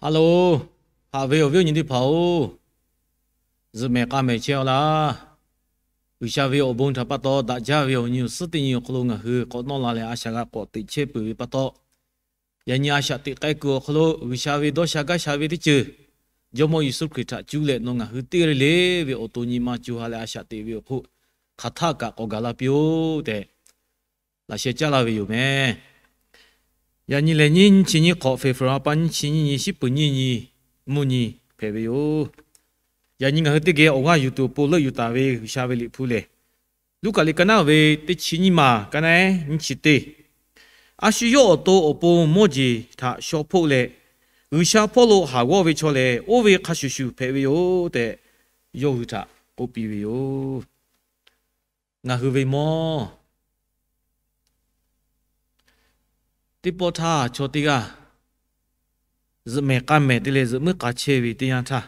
Hello, haꞈ ve awˬ viˉ awˬ nyi teˇ hpaˍ-oˬ, zuhꞈ mehˍ k'a mehˍ chehˇ-aw laˇ. G'uiˬsha ve awˬ bon htaꞈ pa taw daꞈ jaˇ ve awˬ nyi awˬ suhˉ teˇ nyi awˬ hk'aw lo ngaˬ hui k'awꞈ nawˇ la leh a shaꞈ g'a k'awꞈ teꞈ chehˇ peuˬ ve pa taw, yaꞈ nyi a shaꞈ teꞈ k'ai kuiˬ awˬ hk'aw lo G'uiˬsha ve dawˇ sha gaˇ sha ve teˇ ceuˬ, Jawˇmawˇ Yeˍsuˆ Hkriꞈ htaꞈ cuˇ leh nawˬ ngaˬ hui teˇ g'aˇ le le ve awˬ to nyi ma co ha leh a shaꞈ teꞈ ve awˬ hk'oˆ hk'aˬ htaˆ kaꞈ k'awꞈ gaˬ la piˇ-oˆ tehꞈ, laꞈ sheh caˉ laˇ ve yoˬ meh. Yaꞈ nyi lehˬ, nyiˇ nyi chi nyiˇ hk'awꞈ February pa nyiˇ chi nyiˇ nyi shiˉ peuˬ nyiˇ nyi mvuhˇ nyi hpehꞈ ve yoˬ. Yaꞈ nyi ngaˬ hui teˇ geh awˬ g'aˇ yuˬ tuˬ awˬ pon leuˆ yuˬ taˍ ve G'uiˬsha ve liꞈ hpu lehˬ, Luˉkaꞈ liꞈ ka naˉ ve teˇ chi nyiˇ maˬ ka naˉ nyiˇ chi teˇ, a shu yawˇ awˬ to awˬ pon mawˇ jeˬ htaꞈ shaw hpoˆ leh, G'uiˬsha hpawˇ lo haˍ g'awˇ ve chaw lehˬ, oˇ ve hk'a shuˍ shuˍ hpehꞈ ve yoˬ tehꞈ, yawˇ hui htaꞈ k'oˆ piˇ ve yoˬ. Ngaˬ hui ve mawˇ teˇ pawˆ htaˇ, chaw teˇ g'aˇ zuhꞈ mehˍ k'a mehˍ te leh zuhꞈ muiˉ k'a chehˇ ve teˇ yanˇ htaˇ,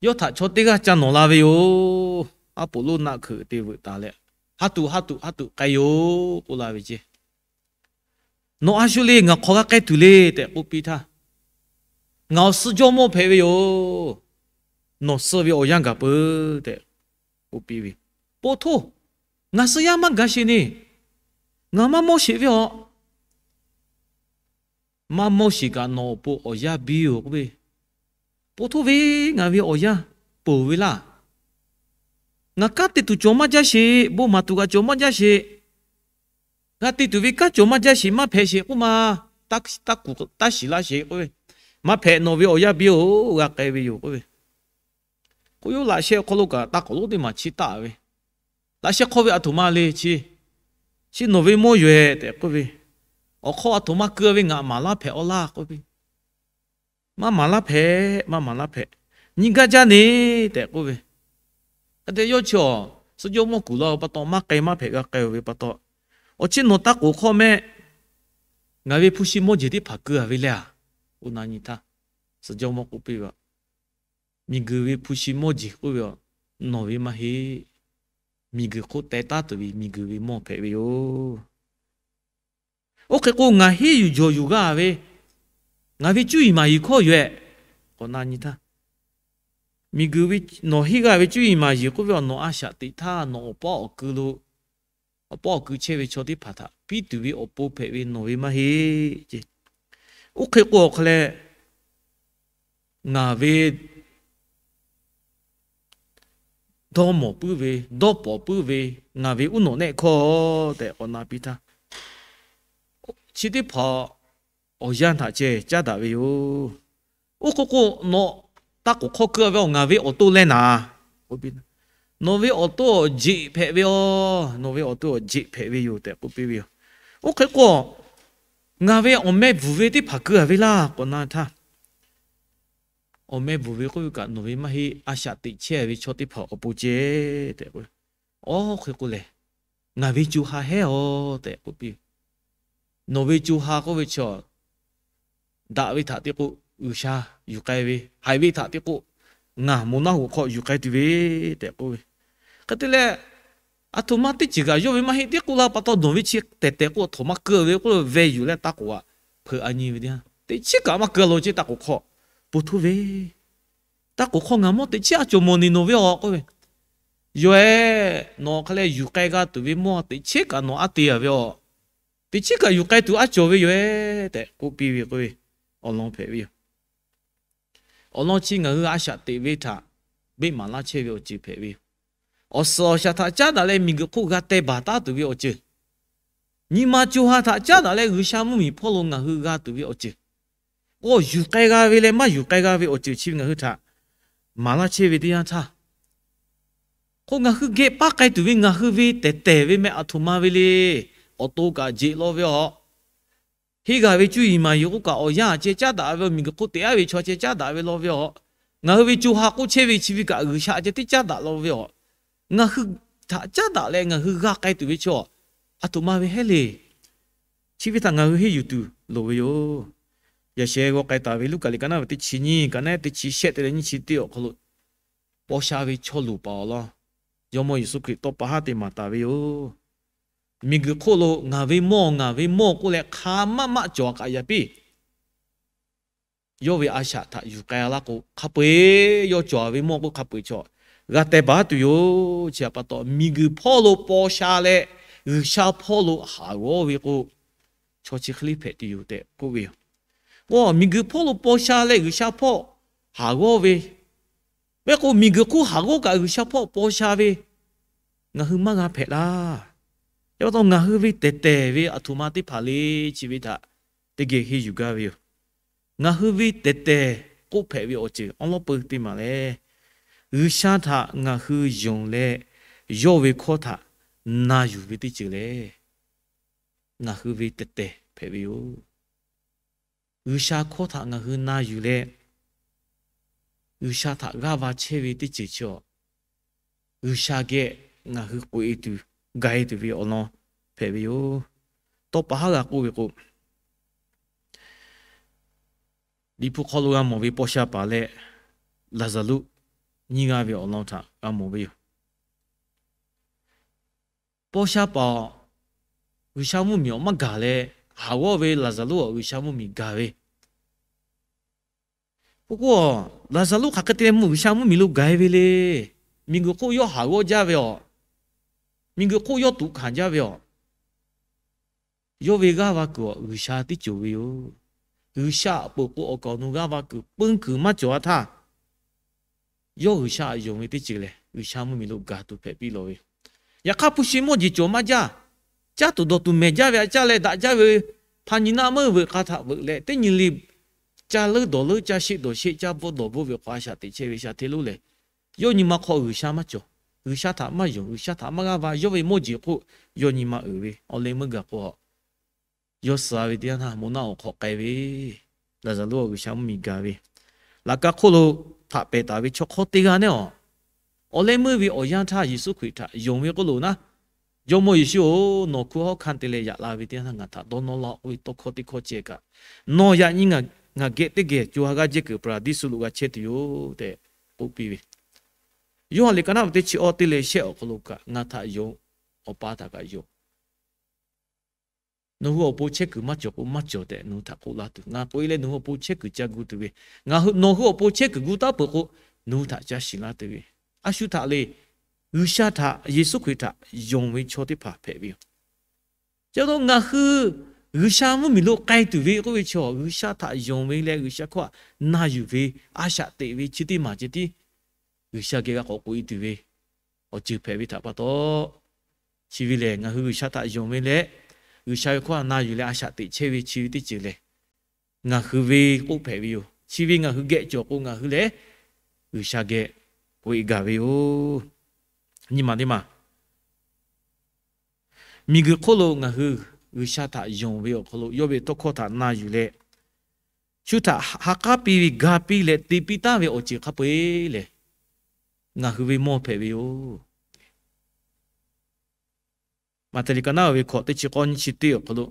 yawˇ htaꞈ chaw teˇ g'aˇ ca nawˍ la ve yoˬ. Aˉ poꞈ lonˉ naˆ hkeuꞈ te veuꞈ taˍ leh, haˉ tuꞈ haˉ tuꞈ haˉ tuꞈ k'ai yoˬ k'oˆ la ve ceˇ. Nawˬ a shu le, ngaˬ hk'aw g'a k'ai tuˬ le tehꞈ k'oˆ piˇ htaˇ, ngaˬ awˬ suh jawˇmawˇ hpehꞈ ve yoˬ. Nawˬ suh ve awˬ yanˇ gaˬ peuˬ tehꞈ k'oˆ piˇ ve. Poˬ htoˇ, ngaˬ suh yaˇ maˇ gaˬ sheˍ neˇ, ngaˬ maˇ mawˇ sheˍ ve awˬ maˇ mawˇ sheˍ kaꞈ nawˬ awˬ pon awˬ yanˇ biˇ-oˬ k'oˆ ve. Poˬ htoˇ ve, ngaˬ ve awˬ yanˇ ponˬ ve laˇ. Ngaˬ kanˉ te tuˬ cawˬ maˇ jaˇ sheˍ, bon maˍ tuˬ kaꞈ cawˬ maˇ jaˇ sheˍ. G'a te tuˬ ve kanˉ cawˬ maˇ jaˇ sheˍ, maˇ hpehꞈ sheˍ k'oˆ ma, taˇ kuˬ taˇ shiˍ laˇ sheˍ k'oˆ ve. Maˇ hpehꞈ, nawˬ ve awˬ yanˇ biˇ-oˬ, g'a k'ai ve yoˬ k'oˆ ve. K'oˆ yoˬ, laꞈ sheh awˬ hk'aw lo kaꞈ taˇ k'awꞈ lonˉ teˇ maˬ chiˇ taˆ ve. Laꞈ sheh hk'aw ve aˬ htoꞈ ma le chi, chi nawˬ ve mawˇ yoˬ-ehˍ tehꞈ k'oˆ ve. Awˬ hk'aw aˬ htoꞈ ma keu ve ngaˬ maˍ laˇ hpehꞈ-aw laˇ k'oˆ ve. Maˇ maˍ laˇ hpehꞈ, maˇ maˍ laˇ hpehꞈ, nyi gaˇ jaˇ neˇ tehꞈ k'oˆ ve. Hk'e te yawˇ chi awˬ suh jawˇmawˇ kuˬ la-o pa taw, maˇ k'ai maˇ hpehꞈ g'a k'ai-o ve pa taw, awˬ chi nawˬ taˇ k'oˍ hk'awˇ mehˆ, ngaˬ ve hpu shi mawˇ jeˬ teˇ hpaˍ keu-a ve leh-a, k'oˆ na nyi htaˇ, suh jawˇmawˇ k'oˆ piˇ ve, Miˬguiˬ ve hpu shi mawˇ jeˬ k'oˆ ve, nawˬ ve maˇ heˆ. Miˬguiˬ hk'oˆ teh taˉ tuˬ ve miˬguiˬ ve mawˇ hpehꞈ ve yoˬ. Oˇ hk'e k'o, ngaˬ henˇ yuˬ jawˬ yuˬ g'a ve, ngaˬ ve cuˇ yiˍ maˍ yiˍ hkawˇ yoˬ-ehˍ, k'awꞈ na nyi htaˇ, miˬguiˬ ve nawˬ henˇ g'a ve cuˇ yiˍ maˍ yiˍ k'oˆ ve, nawˬ a shaꞈ teꞈ htaˇ nawˬ awˬ pawˆ awˬ ku lo, awˬ pawˆ awˬ ku chehˇ ve chaw teˇ hpaˍ htaꞈ piˇ tuˬ ve awˬ pon hpehꞈ ve, nawˬ ve maˇ heˆ ce. Oˇ hk'e k'o, awˬ hk'aw leh ngaˬ ve dawˇ mawˬ puiˉ ve, dawˇ pawˍ puiˉ ve, ngaˬ ve uˉ nawꞈ nehˆ hkawˇ tehꞈ k'awꞈ na piˇ htaˇ, chi teˇ hpaˍ awˬ yanˇ htaꞈ ceh caˉ daꞈ ve yoˬ. Oˇ hk'e k'o, nawˬ taˇ k'oˍ hk'awˇ keu-a ve, ngaˬ ve awˬ to leh naˍ, nawˬ ve awˬ to awˬ jeꞈ hpehꞈ ve yoˬ. Nawˬ ve awˬ to awˬ jeꞈ hpehꞈ ve yoˬ tehꞈ k'oˆ piˇ ve yoˬ. Oˇ hk'e k'o, ngaˬ ve awˬ meh bvuhˬ ve teˇ hpaˍ keu-a ve laˇ k'awꞈ na htaˇ, awˬ meh bvuhˬ ve k'oˆ ve kaꞈ nawˬ ve maˇ heˆ, a shaꞈ teꞈ chehˇ ve chaw teˇ hpaˍ awˬ pon ceh tehꞈ k'oˆ. Oˇ hk'e k'o lehˬ, ngaˬ ve co ha hehˉ-aˬ tehꞈ k'oˆ piˇ. Nawˬ ve co ha k'oˆ ve chi, daꞈ ve htaꞈ te k'o G'uiˬsha yuˬ k'ai ve, haiˬ ve htaꞈ te k'o ngaˬ moˬ naˆ hoꞈ hk'aw yuˬ k'ai tuˬ ve tehꞈ k'oˆ ve. Hk'e te leh, aˬ htoꞈ ma teˇ ceuˬ kaꞈ yawˇ ve maˇ heˆ, teˇ k'oˆ la pa taw nawˬ ve chi tehˬ tehˬ k'o, aˬ htoꞈ ma keu ve k'oˆ ve yuˬ leh taˇ k'oˍ-a, hpeuꞈ a nyi ve teˇ yanˇ, teˇ chiˉ kaꞈ maˇ keu lo ce taˇ k'oˍ hk'awˇ. Poˬ htoˇ ve, taˇ k'oˍ hk'awˇ ngaˬ mawˇ teꞈ chiˉ a cawˬ mawˬ neˬ nawˬ ve awˬ k'oˆ ve, yoˬ-ehˍ, nawˬ hk'a leh yuˬ k'ai g'a tuˬ ve mawˇ teꞈ chiˉ kaꞈ nawˬ aˉ te-a ve aˬ. Teꞈ chiˉ kaꞈ yuˬ k'ai tuˬ aˉ cawˬ ve yoˬ-ehˍ tehꞈ k'oˆ piˇ ve k'oˆ ve, awˬ lawn hpehꞈ ve yoˬ. Awˬ lawn chi ngaˬ hui a shaꞈ teꞈ ve htaꞈ beˆ maˍ laˇ chehˇ ve awˬ ceuˬ hpehꞈ ve yoˬ. Awˬ suhˍ awˬ shaˍ htaꞈ caˉ daꞈ leh miˬguiˬ hk'oˆ g'a teh baˬ taˉ tuˬ ve awˬ ceuˬ, nyi ma co ha htaꞈ caˉ daꞈ leh G'uiˬsha mvuhˇmiˬ hpawˇ lo ngaˬ hui g'a tuˬ ve awˬ ceuˬ, k'o yuˬ k'ai g'a ve leh maˇ yuˬ k'ai g'a ve awˬ ceuˬ chi ve ngaˬ hui htaꞈ maˍ laˇ chehˇ ve teˇ yanˇ htaˇ, k'o ngaˬ hui geh paˇ k'ai tuˬ ve ngaˬ hui ve tehˬ tehˬ ve meh aˬ htoꞈ ma ve le. Awˬ to kaꞈ jeꞈ law ve aˬ. Henˇ g'a ve cuˇ yiˍ maˍ yiˍ k'oˆ kaꞈ awˬ yanˇ ceh caˉ daꞈ ve, miˬguiˬ hk'oˆ teꞈ aˉ ve chaw ceh caˉ daꞈ ve law ve aˬ. Ngaˬ hui ve co ha k'oˆ chehˇ ve chi ve kaꞈ G'uiˬsha ceh teˇ caˉ daꞈ law ve aˬ. Ngaˬ hui htaꞈ caˉ daꞈ leh ngaˬ hui g'a k'ai tuˬ ve chaw aˬ htoꞈ ma ve hehˉ le. Chi ve htaꞈ ngaˬ hui henˇ yuˬ tuˬ loˍ ve yoˬ. Yaꞈ sheh g'aw k'ai taˍ ve Luˉkaꞈ liꞈ ka naˉ ve teˇ chi nyiˇ, ka naˉ teˇ chi shehˆ te leh nyiˇ chi teˇ awˬ hk'aw lo, paw sha ve chaw luˬ paˍ awˬ lawn Jawˇmawˇ Yeˍsuˆ Hkriꞈ tawˇ pa haˉ te maˍ taˍ ve yoˬ. Miˬguiˬ hk'oˆ lo ngaˬ ve mawˇ, ngaˬ ve mawˇ k'oˆ leh hk'a maˆ maˆ cawˬ kaꞈ yaꞈ piˇ. yawˇ ve a shaꞈ htaꞈ yuˬ k'ai laˇ k'o, hk'a peu-eˬ yawˇ cawˬ ve mawˇ k'oˆ hk'a peu-eˬ chaw g'a teh baˬ tuˬ yoˬ. Chi htaꞈ pa taw, miˬguiˬ hpawˇ lo paw sha leh G'uiˬsha hpawˇ lo haˍ g'awˇ ve k'o, chaw chi hk'e le hpehꞈ tuˬ yoˬ tehꞈ k'oˆ ve yoˬ. K'o, miˬguiˬ hpawˇ lo paw sha leh G'uiˬsha hpawˇ haˍ g'awˇ ve, mehˆ k'o miˬguiˬ hk'oˆ haˍ g'awˇ kaꞈ G'uiˬsha hpawˇ paw sha ve ngaˬ hui maˇ g'a hpehꞈ laˇ. Chi pa taw ngaˬ hui ve tehˬ tehˬ ve aˬ htoꞈ ma teˇ hpaˍ le chi ve htaꞈ teˇ geh henˇ yuˬ gaˇ ve yoˬ. Ngaˬ hui ve tehˬ tehˬ k'oˆ hpehꞈ ve awˬ ceuˬ awˉ lawˉ peu teˇ maˬ lehˬ, G'uiˬsha htaꞈ ngaˬ hui yonˍ leh yawˇ ve hkawˇ htaꞈ na yuˬ ve teˇ ceuˬ lehˬ, ngaˬ hui ve tehˬ tehˬ hpehꞈ ve yoˬ. G'uiˬsha hkawˇ htaꞈ ngaˬ hui na yuˬ leh, G'uiˬsha htaꞈ g'aˇ va chehˇ ve teˇ ceuˬ chi awˬ, G'uiˬsha geh ngaˬ hui k'oꞈ-e tuˬ, ga-e tuˬ ve awˬ lawn hpehꞈ ve yoˬ. Tawˇ pa haˉ g'a k'oˆ ve k'o, Liꞈ hpu hk'aw lo g'a mawˬ ve paw sha paˍ leh Laˍzaˍruˆ nyiˇ g'aˇ ve awˬ lawn htaꞈ g'a mawˬ ve yoˬ. Paw sha paˍ G'uiˬsha mvuhˇmiˬ awˬ maˇ gaˬ leh, haˍ g'awˇ ve Laˍzaˍruˆ awˬ G'uiˬsha mvuhˇmiˬ gaˬ ve. K'o k'o, Laˍzaˍruˆ hk'aˬ hk'e te leh mvuhˇ G'uiˬsha mvuhˇmiˬ lo gaˬ-e ve le. Miˬguiˬ hk'oˆ yawˇ haˍ g'awˇ jaˇ ve awˬ, miˬguiˬ hk'oˆ yawˇ tuꞈ hkanˍ jaˇ ve awˬ, yawˇ ve g'aˇ va kuiˬ awˬ G'uiˬsha tiˉ cawˬ ve yoˬ. G'uiˬsha a poˍ k'o awˬ kaˍ awˬ nu g'aˇ va kuiˬ peuˇ kuiˬ maˇ cawˬ-a htaˇ, yawˇ G'uiˬsha htaꞈ yonˍ ve teˇ ceuˬ lehˬ, G'uiˬsha mvuhˇmiˬ lo gaˬ tuˬ hpehꞈ piˇ lawˬ ve. Yaꞈ hk'aˇ, hpu shi mawˇ jeˬ cawˬ maˇ jaˇ. Caˇ tuˬ dawˬ tuˬ mehˬ jaˇ ve htaꞈ caˇ leh daꞈ jaˇ ve, hpa nyi naˆ meuˇ veuꞈ k'a htaꞈ veuꞈ leh, teˇ nyi le caˇ leuˉ dawˬ leuˉ, caˇ sheˆ dawˬ sheˆ, caˇ bvuhˆ dawˬ bvuhˆ ve hk'aw a shaꞈ teꞈ chehˇ ve sha hteˇ lonˉ lehˬ, yawˇ nyi ma hk'aw G'uiˬsha maˇ cawˬ. G'uiˬsha htaꞈ maˇ yonˍ, G'uiˬsha htaꞈ maˇ g'aˇ va, yawˇ ve mawˇ jeˬ hk'oˆ yawˇ nyi ma uiˍ ve awˬ leh meuˇ gaˬ k'o, yawˇ suh ve teˇ yanˇ htaˇ moˍ naˆ awˬ hk'aw k'ai ve, Laˍzaˍruˆ awˬ G'uiˬsha mvuhˇmiˬ gaˬ ve, laꞈ ka hk'oˆ lo htaꞈ pehˬ taˍ ve chaw hk'awˇ teˇ g'aˇ naˉ awˬ, awˬ leh meuˇ ve awˬ yanˇ htaˇ Yeˍsuˆ Hkriꞈ htaꞈ yonˍ ve k'oˆ lo naˉ, Jawˇmawˇ Yeˍsuˆ-oˬ, nawˬ hkunˉ hawˉ hkanˇ te leh yaꞈ la ve teˇ yanˇ htaˇ ngaˬ htaꞈ dawˇ nawˇ laˇ-oˆ k'oˆ ve tawˇ hkawˇ teˇ hkawˇ ceh kaꞈ, nawˬ yaꞈ nyi ngaˬ geh teˇ geh co ha g'aˇ jehˇ kuiˬ Paˍraˍdiˇsuˆ lo g'a chehˇ tuˬ yoˬ tehꞈ k'oˆ piˇ ve. Yoˇhanˬ liꞈ ka naˉ ve teˇ chi awˇ teˇ leh shehˆ awˬ hk'aw lo kaꞈ, Ngaˬ htaꞈ yonˍ, Awˬ pa htaꞈ kaꞈ yonˍ. Nawˬ hui awˬ pon chehˇ kuiˬ maˇ cawˬ k'o maˇ cawˬ tehꞈ nawˬ hui htaꞈ k'oˆ laˇ tuˬ, ngaˬ k'oꞈ-e leh nawˬ hui awˬ pon chehˇ kuiˬ ca gu tuˬ ve, nawˬ hui awˬ pon chehˇ kuiˬ gu taˉ peuˬ k'o, nawˬ hui htaꞈ ca shiˍ laˇ tuˬ ve. A shu htaꞈ le, G'uiˬsha htaꞈ, Yeˍsuˆ Hkriꞈ htaꞈ yonˍ ve chaw teˇ hpaˍ hpehꞈ ve yoˬ. Chi pa taw ngaˬ hui G'uiˬsha mvuhˇmiˬ lo k'ai tuˬ ve k'oˆ ve chaw, G'uiˬsha htaꞈ yonˍ ve leh G'uiˬsha hkawˇ htaꞈ na yuˬ ve, a shaꞈ teꞈ ve chi teˇ maˬ ceh tiˉ G'uiˬsha geh g'a k'awꞈ k'oꞈ-e tuˬ ve awˬ ceuˬ hpehꞈ ve htaꞈ pa taw, chi ve lehˬ ngaˬ hui G'uiˬsha htaꞈ yonˍ ve leh G'uiˬsha ve hkawˇ htaꞈ na yuˬ leh a shaꞈ teꞈ chehˇ ve chi ve teˇ ceuˬ lehˬ, ngaˬ hui ve k'oˆ hpehꞈ ve yoˬ. Chi ve ngaˬ hui geh cawˬ k'o ngaˬ hui lehˬ G'uiˬsha geh k'oꞈ-e gaˬ ve yoˬ. Nyi ma teˇ maˬ, miˬguiˬ hk'oˆ lo ngaˬ hui G'uiˬsha htaꞈ yonˍ ve awˬ hk'aw lo yawˇ ve tawˇ hkawˇ htaꞈ na yuˬ leh, shu htaꞈ ha k'aˉ piˇ ve, ga piˇ leh te piˇ taˍ ve awˬ ceuˬ hk'a peu-eˬ lehˬ, ngaˬ hui ve mawˇ hpehꞈ ve yoˬ. Maꞈhtehˍ liꞈ ka naˉ ve hkawꞈ teˇ chi k'awˇ nyiˇ chi teˇ awˬ hk'aw lo,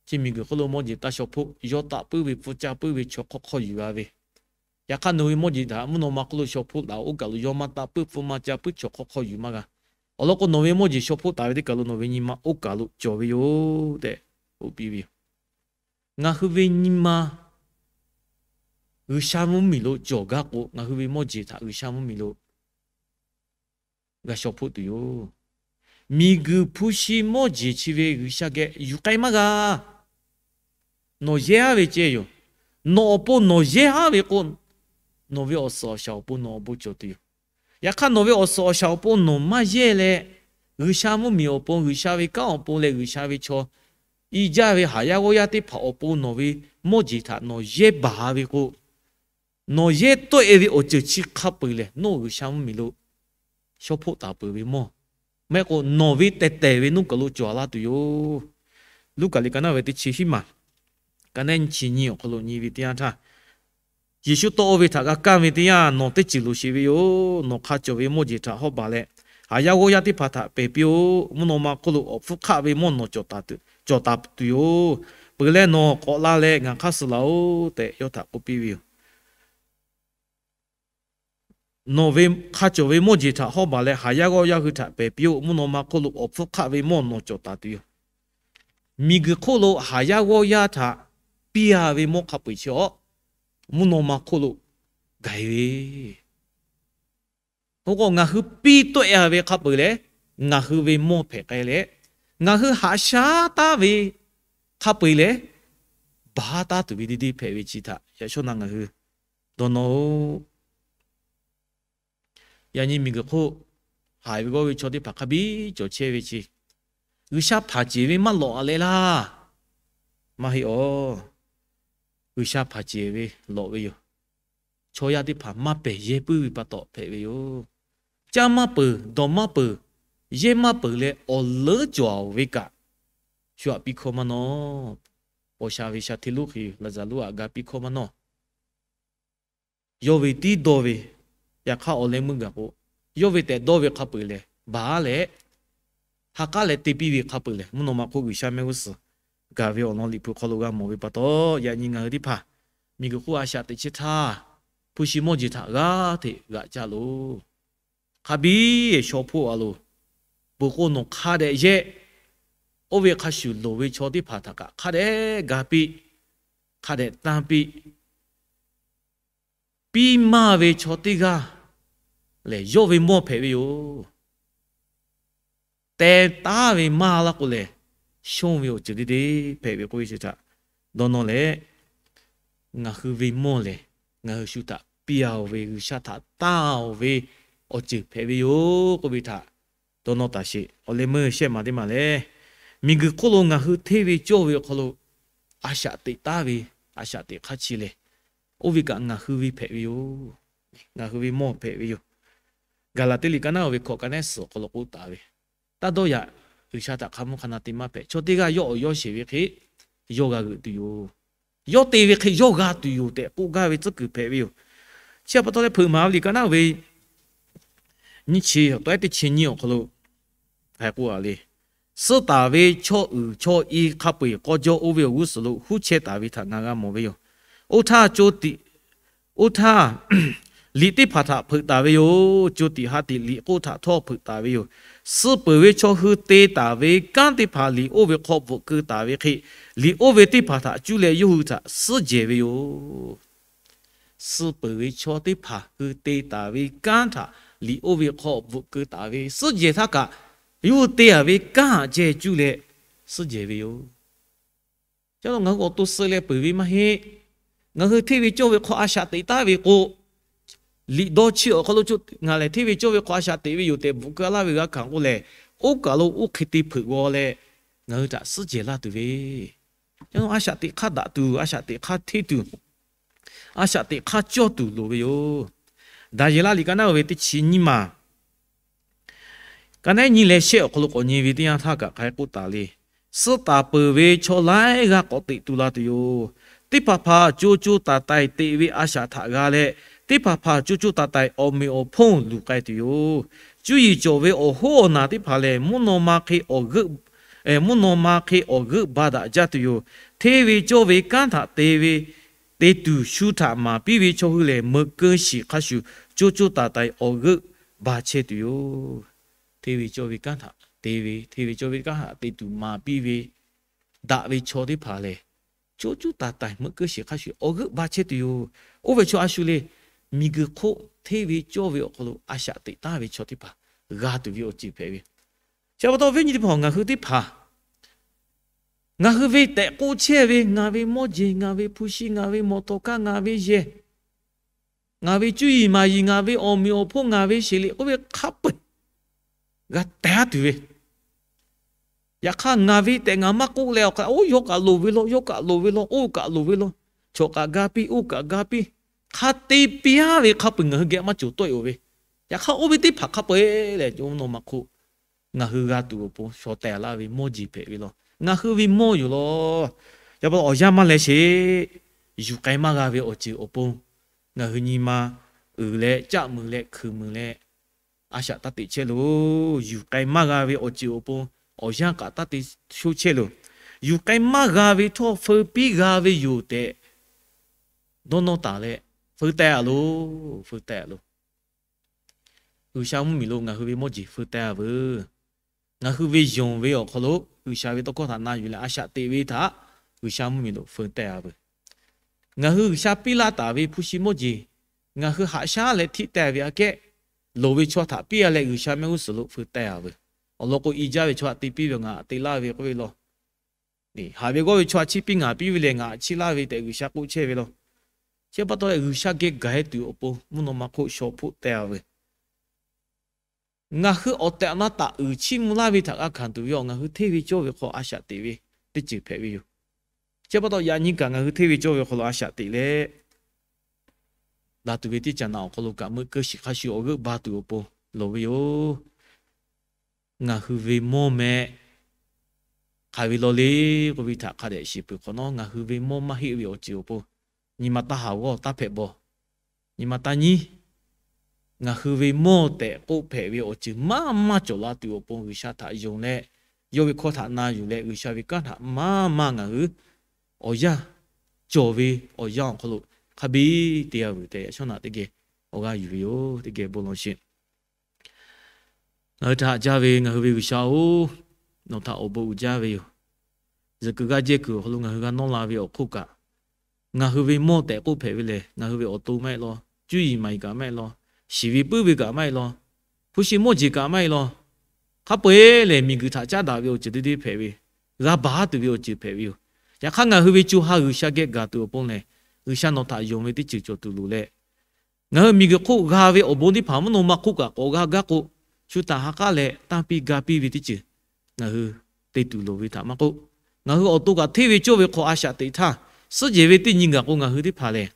chi miˬguiˬ hk'oˆ lo mawˇ jeˬ taˇ shaw hpoˆ, yawˇ taˆ puiˉ ve, pfuhˇ caˇ puiˉ ve chaw hk'awˇ hk'awˇ yuˬ g'a ve. Yaꞈ hk'aˇ, nawˬ ve mawˇ jeˬ htaꞈ mvuhˇ naw ma hk'oˆ lo shaw hpoˆ taˍ oˇ kaˬ lo yawˇ maˇ taˆ puiˉ, pfuhˇ maˇ caˇ puiˉ, chaw hk'awˇ hk'awˇ yuˬ maˇ g'a. Awˬ lawn k'o, nawˬ ve mawˇ jeˬ shaw hpoˆ taˍ ve teˇ kaˬ lo nawˬ ve nyi ma oˇ kaˬ lo cawˬ ve yoˬ tehꞈ k'oˆ piˇ ve yoˬ. Ngaˬ hui ve nyi ma G'uiˬsha mvuhˇmiˬ lo cawˬ gaˇ k'o, ngaˬ hui ve mawˇ jeˬ htaꞈ G'uiˬsha mvuhˇmiˬ lo g'a shaw hpoˆ tuˬ yoˬ. Miˬguiˬ hpu shi mawˇ jeˬ chi ve G'uiˬsha geh yuˬ k'ai maˇ g'a. Nawˬ yehˇ haˉ ve ceh yoˬ. Nawˬ awˬ pon nawˬ yehˇ haˉ ve k'o, nawˬ ve awˬ suhˍ awˬ shaˍ awˬ pon nawˬ awˬ bon cawˬ tuˬ yoˬ. Yaꞈ hk'aˇ, nawˬ ve awˬ suhˍ awˬ shaˍ awˬ pon nawˬ maˇ yehˇ leh, G'uiˬsha mvuhˇmiˬ awˬ pon, G'uiˬsha ve kanˉ awˬ pon leh G'uiˬsha ve chaw i jaˇ ve haˍ yaˇ g'awˇ yaˇ teˇ hpaˍ awˬ pon nawˬ ve mawˇ jeˬ htaꞈ nawˬ yehˇ baˬ ve k'o, nawˬ yehˇ tawˆ-e ve awˬ ceuˬ chi hk'a peu-eˬ lehˬ, nawˬ G'uiˬsha mvuhˇmiˬ lo shaw hpoˆ taˍ peuˬ ve mawˇ, maˇ heˆ k'o nawˬ ve tehˬ tehˬ ve nuˇ kaˬ lo cawˬ laˇ tuˬ yoˬ. Luˉkaꞈ liꞈ ka naˉ ve teˇ chi hiˉ maˬ, ka naˉ nyi chi nyi awˬ hk'aw lo nyi ve teˇ yanˇ htaˇ, Yeˍsuˆ tawˆ-o ve htaꞈ g'a kaˇ ve teˇ yanˇ, nawˬ teˇ ceuˬ loˍ sheˍ ve yoˬ. Nawˬ hk'a cawˬ ve mawˇ jeˬ htaꞈ hawˉ baˬ leh, haˍ yaˇ g'awˇ yaˇ teˇ hpaˍ htaꞈ pehˬ piˇ-oˆ. Mvuhˇ naw ma hk'oˆ lo awˬ hpfuhˇ hk'aˆ ve mawˇ nawˬ cawˬ taˍ tuˬ yoˬ. Peuˬ leh nawˬ k'awꞈ la leh ngaˬ hk'aˇ suh laˬ-oꞈ tehꞈ yawˇ htaꞈ k'oˆ piˇ ve yoˬ. Nawˬ ve hk'a cawˬ ve mawˇ jeˬ htaꞈ hawˉ baˬ leh haˍ yaˇ g'awˇ yaˇ hui htaꞈ pehˬ piˇ-oˆ. Mvuhˇ naw ma hk'oˆ lo awˬ hpfuhˇ hk'aˆ ve mawˇ nawˬ cawˬ taˍ tuˬ yoˬ. Miˬguiˬ hk'oˆ lo haˍ yaˇ g'awˇ yaˇ htaꞈ piˇ-a ve mawˇ hk'a peu-eˬ chi awˬ, mvuhˇ naw ma hk'oˆ lo gaˬ-e ve. Oˇ k'o, ngaˬ hui piˇ tawˆ-e ve hk'a peu-eˬ lehˬ, ngaˬ hui ve mawˇ hpehꞈ k'ai leh, ngaˬ hui haꞈ shaˉ taˉ ve hk'a peu-eˬ lehˬ, baˬ taˉ tuˬ ve deˇ deˇ hpehꞈ ve chi htaꞈ yaꞈ shawˉ na ngaˬ hui dawˇ nawˇ-oˆ. Yaꞈ nyi miˬguiˬ hk'oˆ haiˬ ve g'awˇ ve chaw teˇ hpaˍ hk'a biˇ cawˬ chehˇ ve chi, G'uiˬsha hpanˍ ceˬ ve maˇ lawꞈ-a leh laˇ. Maˇ heˆ awˬ. G'uiˬsha hpanˍ ceˬ ve lawꞈ ve yoˬ. Chaw yaˇ teˇ hpaˍ maˇ pehˬ yehˇ puiˉ ve pa taw hpehꞈ ve yoˬ. Caˇ maˇ peuˬ, dawˬ maˇ peuˬ, yehˇ maˇ peuˬ leh awˬ leuˉ cawˬ-a ve kaꞈ, shu aꞈ piˇ hkawˇ maˇ nawˇ. Paw sha ve sha hteˇ lonˉ hk'e Laˍzaˍruˆ aꞈ ga piˇ hkawˇ maˇ nawˇ. Yawˇ ve tiˉ dawˇ ve, yaꞈ hk'aˇ awˬ leh meuˇ gaˬ k'o, yawˇ ve tehꞈ dawˇ ve hk'a peu-eˬ lehˬ, baˬ leh ha k'aˉ leh te piˇ ve hk'a peu-eˬ lehˬ, mvuhˇ naw ma hk'oˆ G'uiˬsha mehˆ g'uˇ suhˍ gaˬ ve awˬ lawn Liꞈ hpu hk'aw lo g'a mawˬ ve pa taw, yaꞈ nyi ngaˬ hui teˇ hpaˍ miˬguiˬ hk'oˆ a shaꞈ teꞈ chehˇ htaˇ, hpu shi mawˇ jeˬ htaꞈ g'aˇ hteꞈ g'aꞈ caˇ loˬ. Hk'a biˇ shaw hpoˆ-a loˬ. Peuˬ k'o nawˬ hk'a dehꞈ yehˇ, oˇ ve hk'a shuˍ loˍ ve chaw teˇ hpaˍ htaꞈ kaꞈ hk'a dehꞈ ga piˇ, hk'a dehꞈ tanˇ piˇ. Piˇ maˇ ve chaw teˇ g'aˇ lehˬ, yawˇ ve mawˇ hpehꞈ ve yoˬ. Teh taˉ ve maˇ laˇ k'o lehˬ, shonˇ ve awˬ ceuˬ deˇ deˇ hpehꞈ ve k'oˆ ve chi htaꞈ dawˇ nawˇ leh, ngaˬ hui ve mawˇ lehˬ, ngaˬ hui shu htaꞈ piˇ-a-oˬ ve, G'uiˬsha htaꞈ tanˇ-oˬ ve awˬ ceuˬ hpehꞈ ve yoˬ k'oˆ ve htaꞈ dawˇ nawˇ taˍ sheˍ. Awˬ leh meuˇ shehˆ maˬ teˇ maˬ lehˬ, miˬguiˬ hk'oˆ lo ngaˬ hui hteˇ ve cawˇ ve awˬ hk'aw lo a shaꞈ teꞈ taˉ ve, a shaꞈ teꞈ hk'aˇ chi lehˬ, oˇ ve kaꞈ ngaˬ hui ve hpehꞈ ve yoˬ. Ngaˬ hui ve mawˇ hpehꞈ ve yoˬ. Gaˍlaˍtiˆ liꞈ ka naˉ-o ve hkawꞈ ka naˉ suhˍ awˬ hk'aw lo k'oˆ taˍ ve, taˇ dawˇ yaꞈ, G'uiˬsha htaꞈ hk'a mvuhˇ hk'a na te maˇ hpehꞈ. Chaw teˇ g'aˇ yawˇ awˬ yawˇ sheˍ ve hk'e, yawˇ g'a g'euꞈ tuˬ yoˬ. Yawˇ te ve hk'e yawˇ g'a tuˬ yoˬ tehꞈ k'oˆ gaˇ ve tcuhˉ kuiˬ hpehꞈ ve yoˬ. Chi pa taw leh, hpeuꞈ maˍ ve liꞈ ka naˉ-o ve nyiˇ chi, teˇ chi nyiˇ awˬ hk'aw lo hk'aˬ hk'e k'oˆ-a le. Suhˉ taˍ ve chaw uiˍ chaw i hk'a peu-eˬ k'aw jawˇ oˇ ve awˬ g'uˇ suhˍ lo huˉ chehˇ taˍ ve htaꞈ ngaˬ g'a mawˬ ve yoˬ. Oˇ htaˇ co tiꞈ, oˇ htaˇ liꞈ teˇ hpaˍ htaꞈ hpeuꞈ taˍ ve yoˬ. Co tiꞈ ha tiꞈ liꞈ k'oˆ htaꞈ htawˇ hpeuꞈ taˍ ve yoˬ. Suh peuˬ ve chaw hui te taˍ ve kanˉ teˇ hpaˍ liꞈ oˇ ve hk'aw bvuhꞈ keu taˍ ve hk'e, liꞈ oˇ ve teˇ hpaˍ htaꞈ cuˇ leh yawˇ hui htaꞈ suhˉ jehˬ ve yoˬ. Suh peuˬ ve chaw teˇ hpaˍ hui te taˍ ve kanˉ htaꞈ liꞈ oˇ ve hk'aw bvuhꞈ keu taˍ ve suhˉ jehˬ htaˇ kaꞈ, yawˇ hui te taˍ ve kanˉ htaꞈ ceh cuˇ leh suhˉ jehˬ ve yoˬ. Ca lo ngaˬ hui awˬ to suh leh peuˬ ve maˇ heˆ. Ngaˬ hui hteˇ ve cawˇ ve hk'aw a shaꞈ teꞈ taˉ ve k'o, liꞈ dawˇ chi awˬ hk'aw lo ngaˬ lehˬ hteˇ ve cawˇ ve hk'aw a shaꞈ teꞈ ve yoˬ tehꞈ bvuhꞈ keu laˇ ve g'a hkanˍ k'oˆ lehˬ, oˇ kaˬ lo oˇ hk'e te hpeuꞈ g'aw leh ngaˬ hui htaꞈ suhˉ jehˬ laˇ tuˬ ve, a shaꞈ teꞈ hk'aˇ daꞈ tuˬ, a shaꞈ teꞈ hk'aˇ hteˇ tuˬ, a shaꞈ teꞈ hk'aˇ cawˇ tuˬ loˍ ve yoˬ. Daˍyeˍlaˆ liꞈ ka naˉ-o ve teˇ chi nyiˇ maˬ, ka naˉ nyi leh shehˆ awˬ hk'aw lo k'awꞈ nyi ve teˇ yanˇ htaˇ kaꞈ hk'aˬ hk'e k'oˆ taˍ le. Suh taˍ peuˬ ve chaw laiˉ g'aˇ k'awꞈ teꞈ tu la tuˬ yoˬ. Teˇ hpaˍ hpaˍ co co taiˍ taiˍ teꞈ ve a shaꞈ htaꞈ g'a leh, teˇ hpaˍ hpaˍ co co taiˍ taiˍ awˬ meꞈ awˬ hponˇ luˬ k'ai tuˬ yoˬ. Cuˇ yiˍ cawˬ ve awˬ hoˉ awˬ naˬ teˇ hpaˍ lehˬ, mvuhˇ naw ma hk'e awˬ g'euˆ, mvuhˇ naw ma hk'e awˬ g'euˆ ba daꞈ jaˇ tuˬ yoˬ. Hteˇ ve cawˇ ve kanˉ htaꞈ te ve te tuˬ shu htaꞈ maˍ piˇ ve chaw hui lehˬ, meuꞈ keu shiˍ hk'a shuˍ co co taiˍ taiˍ awˬ g'euˆ ba chehˇ tuˬ yoˬ. Hteˇ ve cawˇ ve kanˉ htaꞈ te ve, hteˇ ve cawˇ ve kanˉ htaꞈ te tuˬ maˍ piˇ ve daꞈ ve chaw teˇ hpaˍ lehˬ, co co taiˍ taiˍ meuꞈ keu shiˍ hk'a shuˍ awˬ g'euˆ ba chehˇ tuˬ yoˬ. Oˇ ve chaw a shu le, miˬguiˬ hk'oˆ hteˇ ve cawˇ ve awˬ hk'aw lo a shaꞈ teꞈ taˉ ve chaw teˇ hpaˍ g'a tuˬ ve awˬ ceuˬ hpehꞈ ve. Chi pa taw viˉ nyi teˇ hpaˍ, ngaˬ hui teˇ hpaˍ ngaˬ hui ve tehꞈ k'oˆ chehˇ ve, ngaˬ ve mawˇ jeˬ, ngaˬ ve hpu shi, ngaˬ ve mawˬ tawˍ kaˇ, ngaˬ ve yehˬ, ngaˬ ve cuˇ yiˍ maˍ yiˍ, ngaˬ ve awˬ meꞈ awˬ hponˇ, ngaˬ ve sheˍ liꞈ k'oˆ ve hk'a peu-eˬ g'a tehꞈ tuˬ ve. Yaꞈ hk'aˇ, ngaˬ ve tehꞈ ngaˬ maˇ k'oˆ leh awˬ hk'aˇ, oˇ yawˇ kaꞈ loˍ ve law, yawˇ kaꞈ loˍ ve law, oˇ kaꞈ loˍ ve law, chaw kaꞈ ga piˇ, oˇ kaꞈ ga piˇ, hk'a te piˇ-a ve hk'a peu-eˬ ngaˬ hui geh maˇ cawˬ tawˆ-e-oˬ ve. Yaꞈ hk'aˇ, oˇ ve teˇ hpaˍ hk'a peu-eˬ lehˬ, mvuhˇ naw ma hk'oˆ ngaˬ hui g'a tuˬ awˬ pon shaw teh laˇ ve mawˇ jeˬ hpehꞈ ve law. Ngaˬ hui ve mawˇ yoˬ law. Yaꞈ pa taw awˬ yanˇ maˇ leh sheˍ. Yuˬ k'ai maˇ g'a ve awˬ ceuˬ awˬ pon ngaˬ hui nyi ma uiˍ leh, caˆ mui leh, hkui mui leh, a shaꞈ taˇ teꞈ chehˇ loˬ. Yuˬ k'ai maˇ g'a ve awˬ ceuˬ awˬ pon awˬ yanˇ kaꞈ taˇ te sho chehˇ loˬ. Yuˬ k'ai maˇ g'a ve htawˇ feu piˇ g'a ve yoˬ tehꞈ dawˇ nawˇ taˍ leh, feu teh-a loˬ, feu teh-a loˬ. G'uiˬsha mvuhˇmiˬ lo ngaˬ hui ve mawˇ jeˬ feu teh-a veuˬ. Ngaˬ hui ve yonˍ ve awˬ hk'aw lo G'uiˬsha ve tawˇ hkawˇ htaꞈ na yuˬ leh a shaꞈ teꞈ ve htaꞈ G'uiˬsha mvuhˇmiˬ lo feu teh-a veuˬ. Ngaˬ hui G'uiˬsha piˇ laˇ taˍ ve hpu shi mawˇ jeˬ, ngaˬ hui haꞈ shaˉ leh htiˆ teh ve aꞈ kehˉ, loˍ ve chaw htaꞈ piˇ a leh G'uiˬsha mehˆ g'uˇ suhˍ lo feu teh a veuˬ. Awˬ lawn k'o, i jaˇ ve chaw htaꞈ te piˇ ve ngaˬ te laˇ ve k'oˆ ve law. Haꞈ ve g'awˇ ve chaw htaꞈ chiˇ piˇ ngaˬ piˇ ve lehˬ ngaˬ chiˇ laˇ ve tehꞈ G'uiˬsha k'oˆ chehˇ ve law. Chi pa taw leh G'uiˬsha geh gaˬ heh tuˬ awˬ pon mvuhˇ naw ma hk'oˆ shaw hpoˆ teh a veuˬ. Ngaˬ hui awˬ tehˬ awˬ na taꞈ uiˍ chiˇ mvuh laˇ ve htaꞈ g'a hkanˍ tuˬ ve awˬ, ngaˬ hui hteˇ ve cawˇ ve hk'aw a shaꞈ teꞈ ve teˇ ceuˬ hpehꞈ ve yoˬ. Chi pa taw yaꞈ nyi kaꞈ ngaˬ hui hteˇ ve cawˇ ve hk'aw lo a shaꞈ teꞈ leh, daꞈ tuˬ ve teˇ caꞈ naꞈ awˬ hk'aw lo kaꞈ meuˆ keunˇ shiˍ hk'a shuˍ awˬ g'euˆ ba tuˬ awˬ pon loˍ ve yoˬ. Ngaˬ hui ve mawˇ meh hk'aˬ ve law le k'oˆ ve htaꞈ hk'a dehꞈ shiˍ peuˬ hk'awꞈ nawˉ, ngaˬ hui ve mawˇ maˇ heˆ ve awˬ ceuˬ awˬ pon nyi ma taˇ haˍ g'awˇ taˇ hpehꞈ bawˬ. Nyi ma taˇ nyiˉ. Ngaˬ hui ve mawˇ tehꞈ k'oˆ hpehꞈ ve awˬ ceuˬ maˇ maˇ cawˬ la tuˬ awˬ pon G'uiˬsha htaꞈ yonˍ leh, yawˇ ve hkawˇ htaꞈ na yuˬ leh G'uiˬsha ve kanˉ htaꞈ maˇ maˇ ngaˬ hui awˬ yanˇ cawˬ ve awˬ yanˇ awˬ hk'aw lo hk'a biˇ te g'a vuiˬ tehꞈ yaꞈ shawˉ naꞈ teˇ geh awˬ g'aˇ yuˬ ve yoˬ. Teˇ geh bon lawˬ sheˍ. Ngaˬ hui htaꞈ haꞈ jaˇ ve ngaˬ hui ve G'uiˬsha-oˬ, nawˬ htaꞈ awˬ bon uiˍ jaˇ ve yoˬ. Zuhꞈ kuiˬ g'aˇ jehˇ kuiˬ awˬ hk'aw lo ngaˬ hui g'a nawˇ la ve awˬ hk'oˆ kaꞈ, ngaˬ hui ve mawˇ tehꞈ k'oˆ hpehꞈ ve lehˬ, ngaˬ hui ve awˬ to maˇ heˆ law, cuˇ yiˍ maˍ yiˍ kaꞈ maˇ heˆ law, shiˍ ve puiˉ ve kaꞈ maˇ heˆ law, hpu shi mawˇ jeˬ kaꞈ maˇ heˆ law, hk'a peu-eˬ lehˬ miˬguiˬ htaꞈ caˉ daꞈ ve awˬ ceuˬ teˇ deˇ hpehꞈ ve, g'a baˬ tuˬ ve awˬ ceuˬ hpehꞈ ve yoˬ. Yaꞈ hk'aˇ ngaˬ hui ve co ha G'uiˬsha geh gaˬ tuˬ awˬ pon lehˬ, G'uiˬsha nawˬ htaꞈ yonˍ ve teˇ ceuˬ cawˬ tuˬ loˍ leh, ngaˬ hui miˬguiˬ hk'oˆ g'a ve awˬ bon teˇ hpaˍ mvuhˇ naw ma hk'oˆ kaꞈ k'awꞈ g'a gaˇ k'o, shu htaꞈ ha k'aˉ leh tanˇ piˇ ga piˇ ve teˇ ceuˬ ngaˬ hui te tuˬ loˍ ve htaꞈ maˇ k'oˆ, ngaˬ hui awˬ to kaꞈ hteˇ ve cawˇ ve hk'aw a shaꞈ teꞈ htaˇ, suhˉ jehˬ ve teˇ nyi gaˬ k'o ngaˬ hui teˇ hpaˍ lehˬ,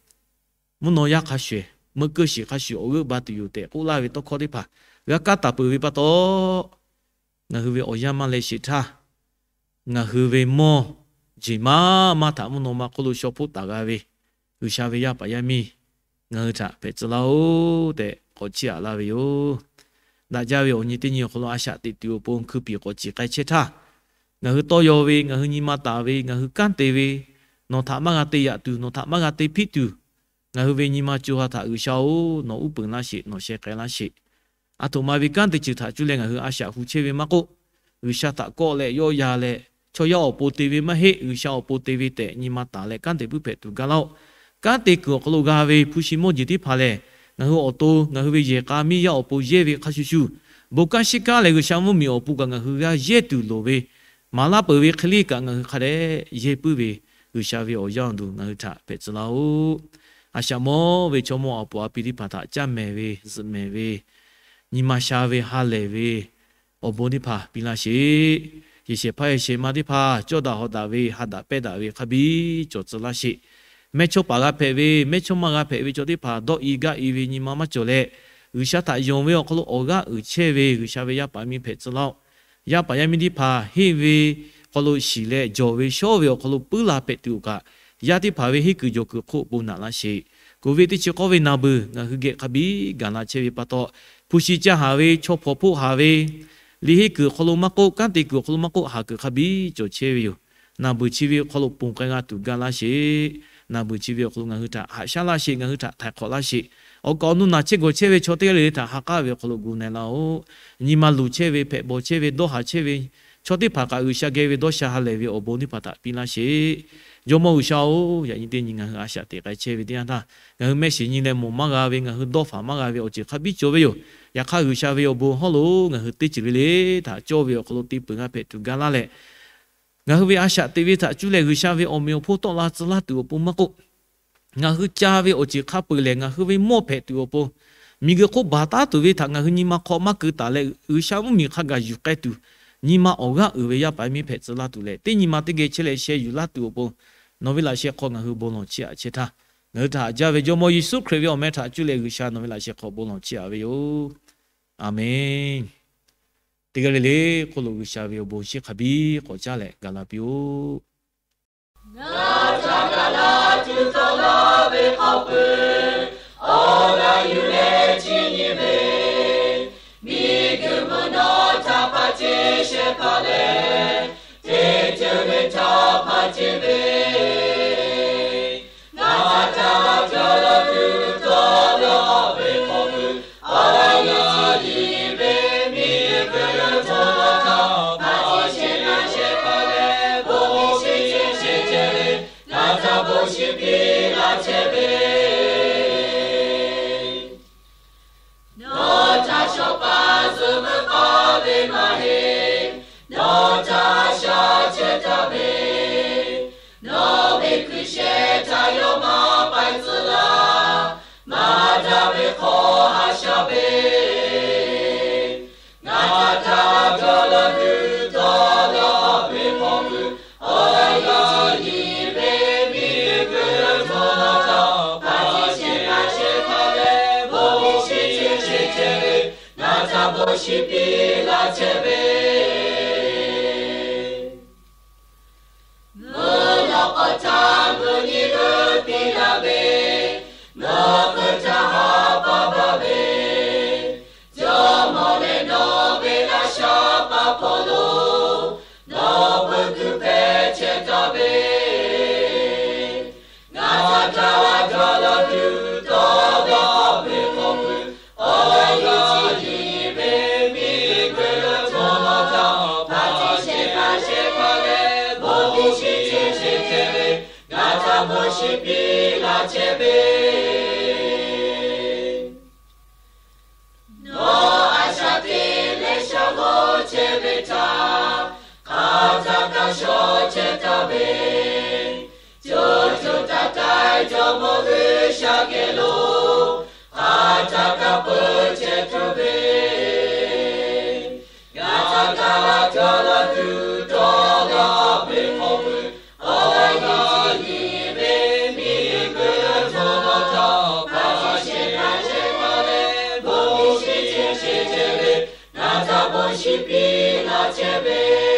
mvuhˇ naw yaˇ hk'a shuˍ, meuˆ keunˇ shiˍ hk'a shuˍ awˬ g'euˆ ba tuˬ yoˬ tehꞈ k'oˆ laˇ ve tawˇ hkawˇ teˇ hpaˍ g'a kaˇ taˍ peuˬ ve pa taw, ngaˬ hui ve awˬ yanˇ maˇ leh sheˍ htaˇ, ngaˬ hui ve mawˇ jeˬ maˇ maˇ htaꞈ mvuhˇ naw ma hk'oˆ lo shaw hpoˆ taˍ g'a ve G'uiˬsha ve yaˇ paˍ yaˇ miˇ ngaˬ hui htaꞈ hpehꞈ tcuh laˇ-oˆ tehꞈ k'awꞈ chiˇ aꞈ laˇ ve yoˬ. Daꞈ jaˇ ve awˬ nyi teˇ nyi awˬ hk'aw lo a shaꞈ teꞈ tuˬ awˬ pon hkui piˍ k'awꞈ ciˍ k'ai chehˇ htaˇ, ngaˬ hui tawˇ yaw ve, ngaˬ hui nyi ma taˍ ve, ngaˬ hui kanˉ te ve, nawˬ htaꞈ maˇ g'a te yaꞈ tuˬ, nawˬ htaꞈ maˇ g'a te hpiˆ tuˬ, ngaˬ hui ve nyi ma co ha htaꞈ G'uiˬsha-oˬ, nawˬ uˉ peunˍ laˇ sheˍ, nawˬ sheh k'ai laˇ sheˍ. Aˬ htoꞈ ma ve kanˉ te ceuˬ htaꞈ cuˇ leh ngaˬ hui a shaꞈ hu chehˇ ve maˇ k'oˆ, G'uiˬsha htaꞈ kawˆ leh yawˆ yan leh, chaw yaˇ awˬ pon te ve maˇ heˆ, G'uiˬsha awˬ pon te ve tehꞈ nyi ma taˍ leh kanˉ te puiˉ hpehꞈ tuˬ ga laˇ-oˆ. Kanˉ te kuiˬ awˬ hk'aw lo g'a ve hpu shi mawˇ jeˬ teˇ hpaˍ lehˬ, ngaˬ hui awˬ to, ngaˬ hui ve yehˬ k'a miˇ yaˇ awˬ pon yehˇ ve hk'a shuˍ shuˍ, bon kanˉ shiˉ kanˉ leh G'uiˬsha mvuhˇmiˬ awˬ pon kaꞈ ngaˬ hui g'a yehˇ tuˬ loˍ ve, maˍ laˇ peuˬ ve hk'e le kaꞈ ngaˬ hui hk'a dehꞈ yehˇ puiˉ ve G'uiˬsha ve awˬ yanˇ awˬ duˬ ngaˬ hui htaꞈ hpehꞈ tcuh laˇ-oˆ. A shaꞈ mawˇ ve chaw mawˇ awˬ puˍ awˬ pi teˇ hpaˍ htaꞈ caˇ mehˍ ve, zuhꞈ mehˍ ve, nyi ma sha ve, ha lehˬ ve awˬ bon teˇ hpaˍ piˇ laˇ sheˍ. Yehˬ shehˍ hpaˇ yehˬ shehˍ ma teˇ hpaˍ cawˇ daꞈ hawˍ daꞈ ve, ha daꞈ pehˇ daꞈ ve hk'a biˇ cawˬ tcuh laˇ sheˍ. Mehˇchawˇpaˍ g'a hpehꞈ ve, mehˇchawˇma g'a hpehꞈ ve chaw teˇ hpaˍ dawˇ i gaˇ i ve nyi ma maˇ cawˬ leh, G'uiˬsha htaꞈ yonˍ ve awˬ hk'aw lo awˬ g'aˇ uiˍ chehˇ ve G'uiˬsha ve yaˇ paˍ miˇ hpehꞈ tcuh laˇ-oˆ. Yaˇ paˍ yaˇ miˇ teˇ hpaˍ henˇ ve hk'aw lo shiˍ leh jawˬ ve shawˉ ve awˬ hk'aw lo puiˉ la hpehꞈ tuˬ awˬ kaꞈ, yaˇ teˇ hpaˍ ve henˇ kuiˬ jawˬ kuiˬ hk'oˆ bon naꞈ laˇ sheˍ. Covid teˇ chi k'awˇ ve naˬ beuˬ ngaˬ hui geh hk'a biˇ gaˬ la chehˇ ve pa taw, hpu shi caˇ haˍ ve, chaw hpawnˬ hpoˆ haˍ ve, liꞈ henˇ kuiˬ awˬ hk'aw lo maˇ k'oˆ, kanˉ te kuiˬ awˬ hk'aw lo maˇ k'oˆ, haˍ kuiˬ hk'a biˇ cawˬ chehˇ ve yoˬ. Naˬ beuˬ chi ve awˬ hk'aw lo ponˬ k'ai g'a tuˬ ga laˇ sheˍ. Naˬ beuˬ chi ve awˬ hk'aw lo ngaˬ hui htaꞈ haꞈ shaˉ laˇ sheˍ, ngaˬ hui htaꞈ htaiˍ hk'awꞈ laˇ sheˍ. Awˬ kaˍ awˬ nu naˬ chehˇ gawˬ chehˇ ve chaw teˇ g'aˇ le le htaꞈ ha k'aˉ ve awˬ hk'aw lo gu na laˇ-oˆ. Nyi ma luˬ chehˇ ve, hpehꞈ bawˬ chehˇ ve, dawˇ haˍ chehˇ ve chaw teˇ hpaˍ kaꞈ G'uiˬsha geh ve dawˇ sha ha lehˬ ve awˬ bon teˇ hpaˍ htaꞈ piˇ laˇ sheˍ. Jawˇmawˇ G'uiˬsha-oˬ, yaꞈ nyi teˇ nyi ngaˬ hui a shaꞈ teꞈ k'ai chehˇ ve teˇ yanˇ htaˇ, ngaˬ hui mehˆ shiˍ nyi leh mawˬ maˇ g'a ve, ngaˬ hui dawˇ faˍ maˇ g'a ve awˬ ceuˬ hk'a biˇ cawˬ ve yoˬ. Yaꞈ hk'aˇ G'uiˬsha ve awˬ bon hawˉ lo ngaˬ hui teˇ ceuˬ le le htaꞈ cawˇ ve awˬ hk'aw lo te peuˬ g'a hpehꞈ tuˬ ga laˇ leh, ngaˬ hui ve a shaꞈ teꞈ ve htaꞈ cuˇ leh G'uiˬsha ve awˬ meꞈ awˬ hponˇ tawˆ la tcuh laˇ tuˬ awˬ pon maˇ k'oˆ, ngaˬ hui ca ve awˬ ceuˬ hk'a peu-eˬ lehˬ ngaˬ hui ve mawˇ hpehꞈ tuˬ awˬ pon, miˬguiˬ hk'oˆ baˬ taˉ tuˬ ve htaꞈ ngaˬ hui nyi ma hk'aw maˇ keu taˍ leh, G'uiˬsha mvuhˇmiˬ hk'a gaˬ yuˬ k'ai tuˬ, nyi ma awˬ g'aˇ uiˍ ve yaˇ paˍ miˇ hpehꞈ tcuh laˇ tuˬ leh, teˇ nyi ma teˇ geh chehˇ leh sheh yuˬ laˇ tuˬ awˬ pon, nawˬ ve laꞈ sheh hk'aw ngaˬ hui bon lawˬ chiˇ aꞈ chehˇ htaˇ, ngaˬ hui htaꞈ haꞈ jaˇ ve Jawˇmawˇ Yeˍsuˆ Hkriꞈ ve awˬ meh htaꞈ cuˇ leh G'uiˬsha nawˬ ve laꞈ sheh hk'aw bon lawˬ chiˇ aꞈ ve yoˬ. Aˬmenˍ. Teˇ g'aˇ le le hk'oˆ lo G'uiˬsha ve awˬ bon shinˉ hk'a biˇ k'awꞈ caˇ leh gaˬ la piˇ-oˆ. Ngaˬ htaꞈ gaˬ la tuˬ tawˆ la ve hk'a peu-eˬ, awˬ g'aˇ yuˬ leh chi nyi ve, miˬguiˬ mvuhˇ naw htaꞈ hpaˇ ceˇ shehˍ hpaˇ leh, teˇ ceuˬ le htaꞈ hpaˇ ceˇ ve, ngaˬ htaꞈ gaˬ la tuˬ tawˆ la ve hk'a peu-eˬ, awˬ g'aˇ yuˬ ve, miˬguiˬ mvuhˇ naw htaꞈ hpaˇ ceˇ shehˍ hpaˇ leh, bon shiˍ ceˇ shehˍ ve, ngaˬ htaꞈ bon shiˍ piˇ la shiˍ piˇ laˇ chehˇ ve, mvuhˇ naw k'awꞈ htaˇ mvuhˇ nyi g'euˆ piˇ laˇ ve, nawˬ hpeuꞈ htaˇ ha pa baˬ ve, Jawˇmawˇ leh nawˬ ve laˇ sha pa hpawˇ lo nawˬ pui kuiˬ hpehꞈ chehˇ taˍ ve, ngaˬ htaꞈ kaꞈ la jaw la tuˬ tawˇ ve k'awꞈ ve k'awꞈ pu awˬ g'aˇ tiˉ ve, miˬ guiˬ lo htaˇ hpaˇ tiꞈ shehˍ hpaˇ shehˍ hpaˇ leh bon tiꞈ shiˍ chehˇ chehˇ ve, ngaˬ htaꞈ bon shiˍ piˇ laˇ chehˇ ve, nawˬ a shaꞈ teꞈ leh shaꞈ g'awˇ chehˇ ve htaꞈ hk'aˬ htaˆ kaꞈ shawˍ chehˇ taˍ ve, co co taiˍ taiˍ Jawˇmawˇ G'uiˬsha geh lo hk'aˬ htaˆ kaꞈ peuˬ chehˇ tuˬ ve, ngaˬ htaꞈ kaꞈ la jaw la tuˬ tawˇ ve k'awꞈ ve k'awꞈ pu awˬ g'aˇ tiˉ ve, miˬ guiˬ lo htaˇ hpaˇ tiꞈ shehˍ hpaˇ shehˍ hpaˇ leh bon tiꞈ shiˍ chehˇ chehˇ ve, ngaˬ htaꞈ bon shiˍ piˇ laˇ chehˇ ve